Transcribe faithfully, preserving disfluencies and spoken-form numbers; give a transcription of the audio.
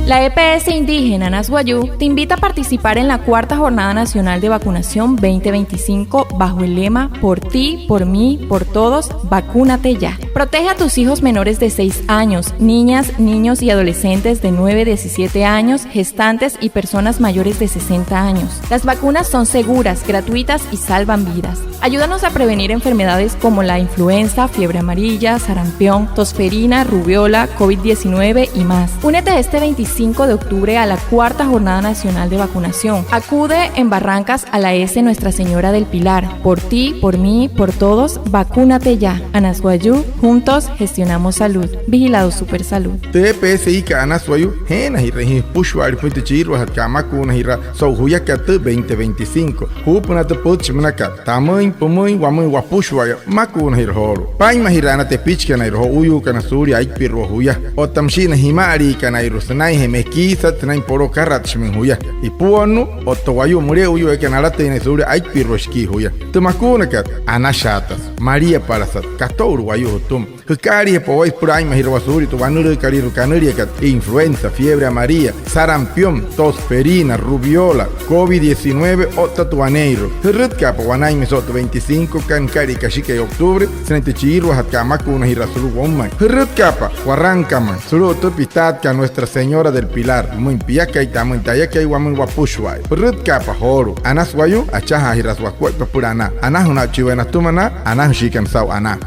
La E P S indígena Anas Wayuu te invita a participar en la cuarta Jornada Nacional de Vacunación veinte veinticinco bajo el lema "Por ti, por mí, por todos, vacúnate ya". Protege a tus hijos menores de seis años, niñas, niños y adolescentes de nueve a diecisiete años, gestantes y personas mayores de sesenta años. Las vacunas son seguras, gratuitas y salvan vidas. Ayúdanos a prevenir enfermedades como la influenza, fiebre amarilla, sarampión, tosferina, rubeola, covid diecinueve y más. Únete este veinticinco de octubre a la cuarta Jornada Nacional de Vacunación. Acude en Barrancas a la E S Nuestra Señora del Pilar. Por ti, por mí, por todos, vacúnate ya. Anas Wayuu, juntos gestionamos salud. Vigilado Supersalud. Tü E P S I kat Anas Wayuu, jeenajirüin jia jüpüshua'ale pümüin tü chiiruajatkat amakuunajiraa so'u juyakat tü veinte veinticinco. Juupünaa tü pütchi münakat: tamüin, pümüin, wamüin wapüshua'aya, mmakuunajira joolu'u. Paa'inmajiraana tepichikanairua jo'uuyuukana suulia aipirua juya. Otta müshii na jima'aliikanairua sünainjee mekiisat, sünain poloo akaratshimüin juya. Ipuonnuu otta wayuu müle'uyuuekana alatüin naya suulia aipirua shikii juya. Tü makuunakat, anashaatasü, maliapalasat, kato'ulu wayuu jütüma. Jükaaliijapa waya süpüla aa'inmajirawaa suulia tü wanülüükalüirua kanüliakat: influenza, fiebre amarilla, sarampión, tosferina, rubeola, covid diecinueve otta tü waneeirua. Jürütkaapa wanainmüin so'u tü veinticinco kat nüka'lia kashikai octubre sünain tü chiiruajatkat amakuunajiraa sulu'u woumain. Jürütkaapa warangkamüin sulu'u tü pitaatkat Nuestra Señora del Pilar, pümüin piakai, tamüin tayakai, wamüin wapüshua'aya. Jürütkaapa joolu'u. Anas Wayuu, achajaajiraasü wakuaippa süpüla anaa. Anajünaa'uchiweena atüma na anajüshiikana saa'u anaa.